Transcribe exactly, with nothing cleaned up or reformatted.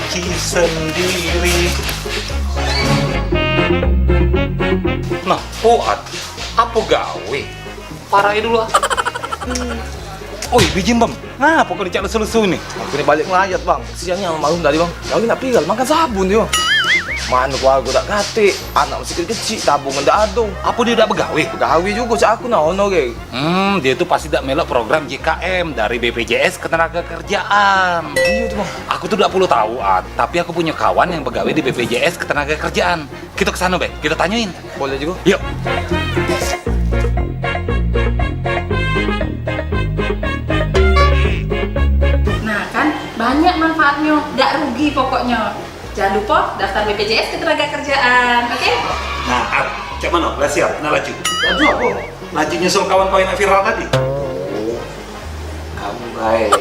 Sendiri. Nah, Fuad, apa gawe? Parai dulu ah. Oi, biji bem, ngapa kau dicak lesu-lesu ni? Aku ni balik ngelayat, Bang. Siangnya sama Maun tadi, Bang. Kami nak piral, makan sabun dia. Mana keluarga dak katik, anak masih kecil, tabungan dak ada. Apa dia dak begawe? Begawe juga, cak aku nah, ono ge. Hmm, dia tu pasti dak melok program J K M dari B P J S Ketenagakerjaan. Iya tu, Bang. Aku tu dak perlu tahu, At, tapi aku punya kawan yang begawe di B P J S Ketenagakerjaan. Kita ke sana, Bang. Kita tanyain. Boleh juga. Yuk. Nah, kan banyak manfaatnya, dak rugi pokoknya. Jangan lupa daftar B P J S Ketenagakerjaan, oke? Nah, At, cak mana? Lah siap, nak laju? Laju apa? Laju nyusul kawan kau yang nak viral tadi. Oh, kamu baik.